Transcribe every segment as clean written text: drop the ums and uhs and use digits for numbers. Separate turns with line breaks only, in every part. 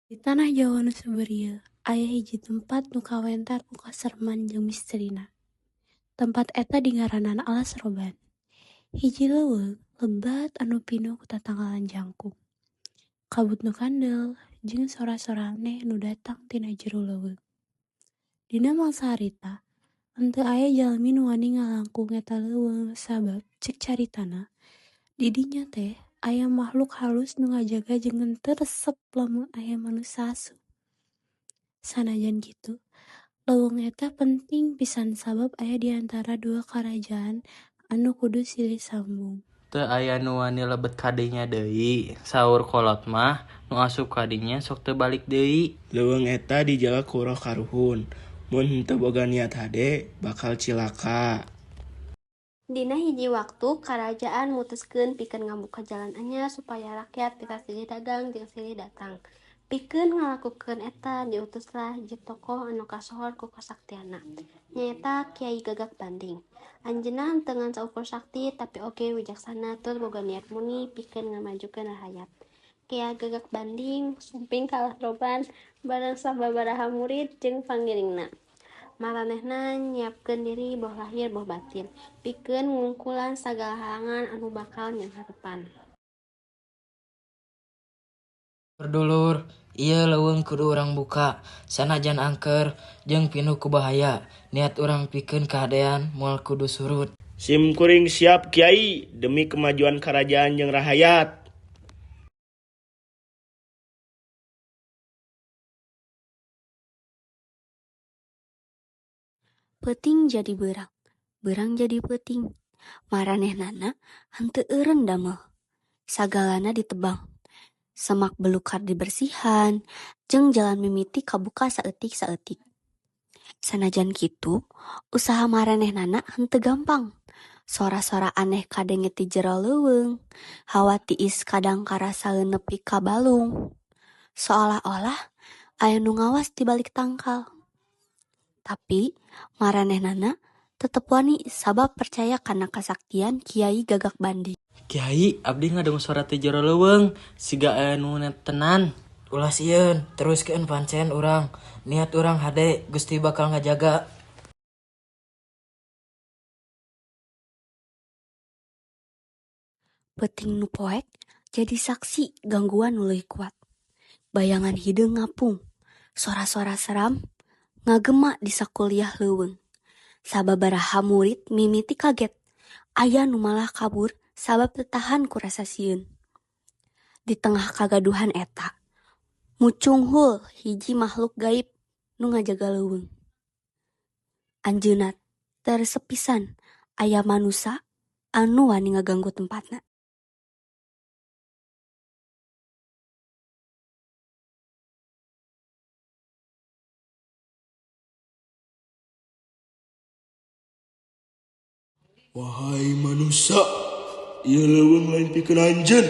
Di tanah Jawa nu subur ieu aya hiji tempat nu kawentar ku kasereman jeung misterina. Tempat eta dingaranan Alas Roban. Hiji leuweung lebat anu pinuh ku tatangkalan jangkung. Kabut nu kandel jeung sora-sora aneh nu datang tina jero leuweung. Dina mangsa harita, henteu aya jalmi nu wani ngalangkung eta leuweung sabab cek caritana, di dinya teh aya makhluk halus nu ngajaga jeung henteu resep lamun aya manusa asup. Sanajan kitu, leuweung eta penting pisan sabab aya di antara dua karajaan anu kudu silih sambung.
Teu aya nu wani lebet ka dinya deui, saur kolot mah nu asup ka dinya sok teu balik deui.
Leuweung eta dijaga ku roh karuhun, mun henteu boga niat hade bakal cilaka.
Dina hiji waktu karajaan mutuskeun pikeun ngabuka jalan anyar supaya rakyat bisa silih dagang jeung silih datang. Pikeun ngalakukeun eta diutuslah hiji tokoh anu kasohor ku kasaktianna, nyaeta Kyai Gagak Banding. Anjeunna henteu ngan saukur sakti tapi oge wijaksana tur boga niat murni pikeun ngamajukeun rahayat. Kyai Gagak Banding sumping ka Alas Roban bareng sababaraha murid jeung pangiringna. Maranehna nyiapkeun diri boh lahir boh batin, pikeun ngungkulan sagala halangan anu bakal nyanghareupan.
Dulur, ieu leuweung kudu urang buka, sanajan angker jeung pinuh ku bahaya. Niat urang pikeun kahadean moal kudu surut.
Sim kuring siap Kyai demi kemajuan karajaan jeung rahayat.
Peuting jadi beurang, beurang jadi peuting. Maranehnana henteu eureun damel. Sagalana ditebang. Semak belukar dibersihan, jeung jalan mimiti kabuka saeutik-saeutik. Sanajan kitu, usaha maranehnana henteu gampang. Sora-sora aneh kadenge ti jero leuweung, hawa tiis kadang karasaeun nepi ka balung. Seolah-olah aya nu ngawas di balik tangkal. Tapi maranehnana tetep wani sabab percaya kana kasaktian Kyai Gagak Banding.
Kyai, abdi ngadenge sora ti jero leuweung, siga aya nu tenan.
Ulah sieun, teruskeun pancen urang. Niat urang hade, Gusti bakal ngajaga.
Peuting nu poek jadi saksi gangguan nu leuwih kuat. Bayangan hideung ngapung, sora-sora seram ngagema di sakuliah leuweung. Sababaraha murid mimiti kaget, aya nu malah kabur sabab teu tahan ku rasa sieun. Di tengah kagaduhan eta, mucunghul hiji makhluk gaib nu ngajaga leuweung. Anjeunna teu resep pisan aya manusa anu wani ngaganggu tempatna.
Wahai manusia, ieu leuweung lain pikeun anjeun.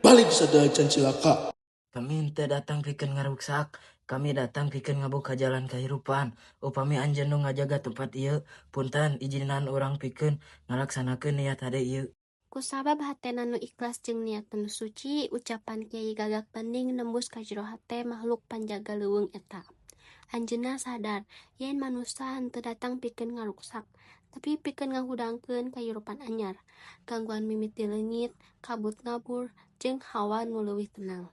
Balik sadaya cilaka.
Kami henteu datang pikeun ngaruksak, kami datang pikeun ngabuka jalan kahirupan. Upami anjeun nu ngajaga tempat ieu, punten ijinan urang pikeun ngalaksanakeun niat hade ieu.
Kusabab hatena nu ikhlas jeung niatna nu suci, ucapan Kyai Gagak Banding nembus ka jero hate makhluk panjaga leuweung eta. Anjeunna sadar yen manusa henteu datang pikeun ngaruksak, tapi pikeun ngahudangkeun kahirupan anyar. Gangguan mimiti leungit, kabut ngabur, jeung hawa nu leuwih tenang.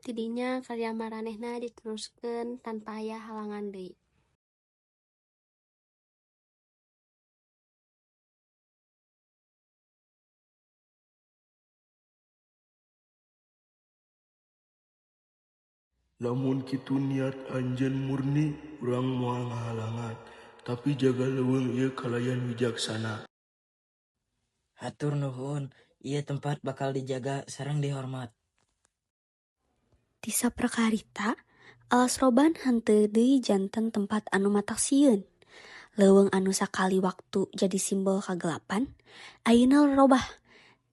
Tidinya karya maranehna diteruskeun tanpa aya halangan deui.
Lamun kitu niat anjeun murni, urang moal ngahalangan. Tapi jaga leuweung ieu kalayan wijaksana.
Hatur nuhun, ieu tempat bakal dijaga sareng dihormat.
Ti saprak harita, Alas Roban henteu deui janten tempat anu matak sieun. Leuweung anu sakali waktu jadi simbol kagelapan, ayeuna robah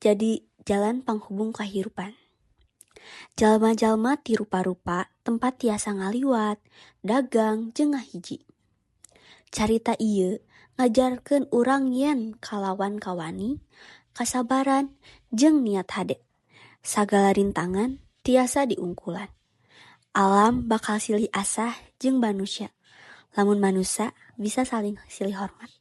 jadi jalan panghubung kahirupan. Jalma-jalma ti rupa-rupa tempat tiasa ngaliwat, dagang jeung ngahiji. Carita ieu ngajarkeun urang yen kalawan kawani, kasabaran, jeung niat hade. Sagala rintangan tiasa diungkulan. Alam bakal silih asah jeung manusia lamun manusa bisa saling silih hormat.